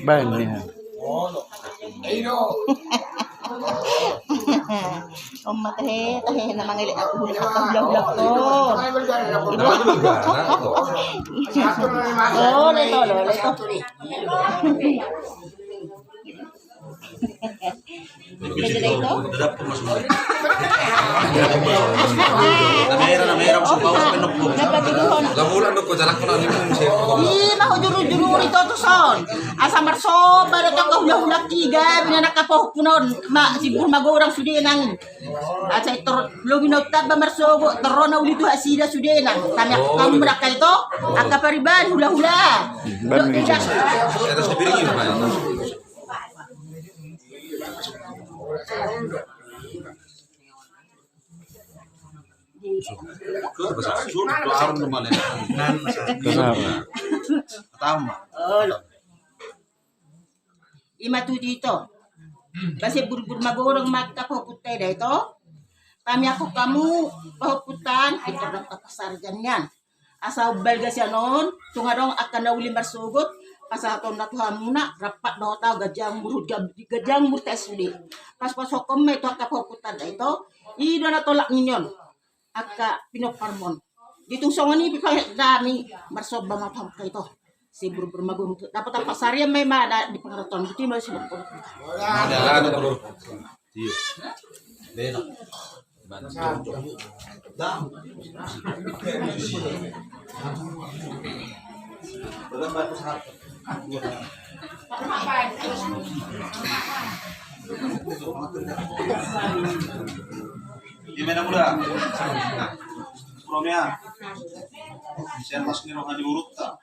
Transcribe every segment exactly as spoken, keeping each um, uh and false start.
Baen, ya. Om ma tahe, tahe na mangelek aku hulak, aku hulak, hulak, to. Oh, leto, leto, leto. Namera, namera, lamulan do ko jalan ko na limu. Ima hujuru-juru ito tu son. Asa marsoba do tongka hulak-hulak tiga bina na kapohpun on. Ma si Burma godang sude nang. Asa tor lobi na untamba marsogot, tor ro na uli tu hasida sude nang. Tamiak kamu mendakka ito. Angka pariban hulak-hulak. Ima tutu ito. Base Burma godang ma angka pahompunta i da ito. Tamiak hamu pahompunta, pintor do parsarian nian. Asa umbalga sian on, tung adong angka na uli marsogot, pasahatonna tu hamuna, rap dohot au ganjang umur, ganjang umur ta sude. Pasupasu hamu ma ito angka pahompunta da ito, i do na tolak ni on angka pinomparmon. Di tung songon i pe pahe dami marsoba ma tu hamu angka ito. Si Burma godang tu dapot parsarian ma ima na di pangarantoan, di tima si Burma godang. Ima na muda. Sian las ni roha ni borunta.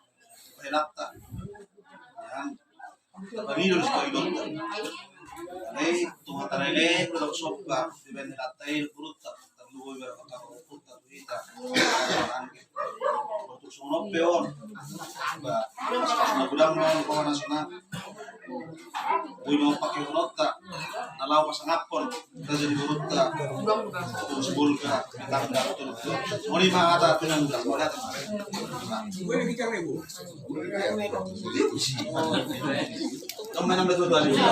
Helatta. Pamilo do sipailotta. Alai tu hata na leleng do somba dibaen helatta i borunta. Tarlumobi baru angka pahompunta tu hita. Tung songon on pe on. Ba, na godang ma on kawan na sonang. Boi ma on pake hononta. Na laho pasangaphon. Raja ni borunta. Terus bolga. Tanda betul. Songon i ma hata tu na muda. Songon i hata. Kamu main ambil dua-dua.